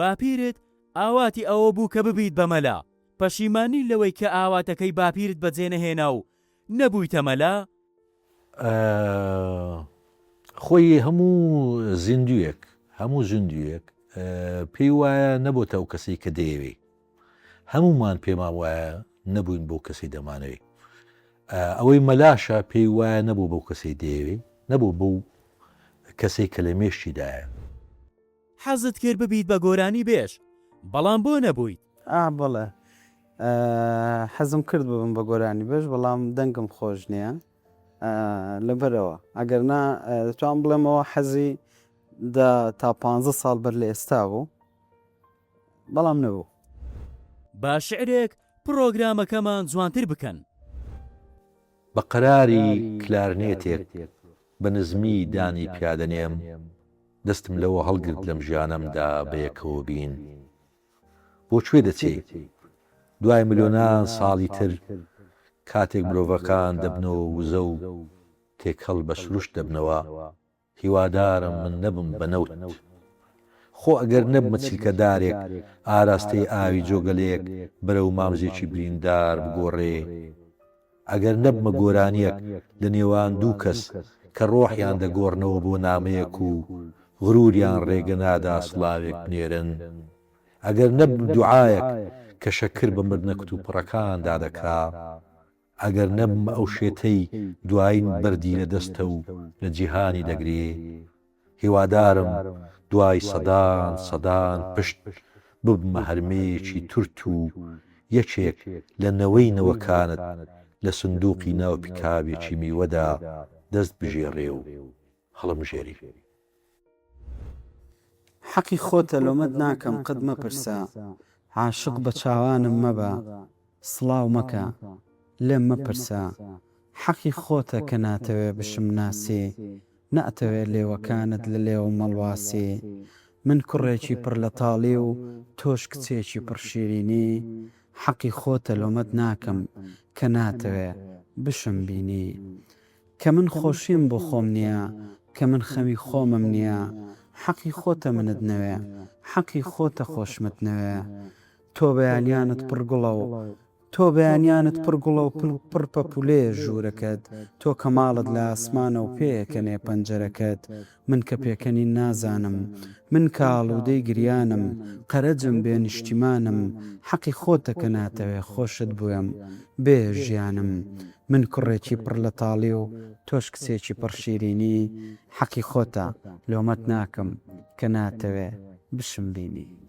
باپیرت ئاواتی ئەوە بوو کە ببیت بە مەلا، پەشیمانی لەوەی کە ئاواتەکەی باپیرت بەجێ نەهێنا و نەبوویتە مەلا؟ خۆی هەموو زیندوویەک هەموو زیندوویەک پێی وایە نەبۆتە ئەو کەسەی کە دەیەوێ. هەموومان پێمان وایە نەبووین بەو کەسەی دەمانەوێ. ئەوەی مەلاشە پێی وایە نەبوو بەو کەسەی دەیەوێ، نەبوو بەو کەسەی کە لە مێشکیدایە. حەزت کرد ببیت بە گۆرانی بێژ بەڵام بۆ نەبوویت؟ ئا بەڵێ حەزم کرد ببم بە گۆرانی بێژ بەڵام دەنگم خۆش نییە لەبەرەوە ئەگەر نا دەتوان بڵێمەوە حەزی دە تا پ ساڵ بەر لە ئێستا بوو بەڵام نەبوو. با شعرێک پڕۆگرامەکەمان جوانتر بکەن. بە قەراری کلارنێتێک بە نزمی دانی پیادەنێم دەستم لەوە هەڵگرت لەم ژیانەمدا بەیەکەوە بین بۆ کوێ دەچێی دوای ملیۆنان ساڵی تر کاتێک مرۆڤەکان دەبنەوە وزە و تێکەڵ بە سروشت دەبنەوە هیوادارم من نەبم بە نەوت. خۆ ئەگەر نەبمە چیلکە دارێک ئاراستەی ئاوی جۆگەلەیەک بەرەو مامزێکی بریندار بگۆڕێ، ئەگەر نەبمە گۆرانییەک لە نێوان دوو کەس کە ڕۆحیان دەگۆڕنەوە بۆ نامەیەک و غروریان ڕێگە نادا سڵاوێک بنێرن، ئەگەر نەبم دوعایەک کە شەکر بە مردنە کتوپڕەکاندا دەکا، ئەگەر نەبمە ئەو شێتەی دوایین بەردی لە دەستە و لە جیهانی دەگرێ، هیوادارم دوای سەدان سەدان پشت ببمە هەرمێیەکی تورت و یەکێک لە نەوەی نەوەکانت لە سندوقی ناو پیکابێکی میوەدا دەست بژێڕێ و هەڵمژێری. حەقی خۆتە لۆمەت ناکەم قەت مەپرسە عاشق بە چاوانم مەبە سڵاو مەکە لێم مەپرسە حەقی خۆتە کە ناتەوێ بشم ناسی ناتەوێ لێوەکانت لە لێوم مەڵواسی من کوڕێکی پڕ لە تاڵی و تۆش کچێکی پڕ شیرینی حەقی خۆتە لۆمەت ناکەم کە ناتەوێ بشم بینی کە من خۆشیم بۆ خۆم نیە کە من خەمی خۆمم نیە حەقی خۆتە منت نەوێ حەقی خۆتە خۆشمت نەوێ تۆ بەیانیانت پڕ گوڵە و تۆ بەیانیانت پڕ گوڵە و پڕ پەپولەیە ژوورەکەت تۆ کە ماڵت لە ئاسمانە و پێئەکەنێ پەنجەرەکەت من کە پێکەنین نازانم من کە ئاڵوودەی گریانم قەرەجم بێ نیشتیمانم حەقی خۆتە کە ناتەوێ خۆشت بوێم بێ ژیانم من کوڕێکی پڕ لە تاڵی و تۆش کچێکی پڕ شیرینی حەقی خۆتە لۆمەت ناکەم کە ناتەوێ بشم بینی.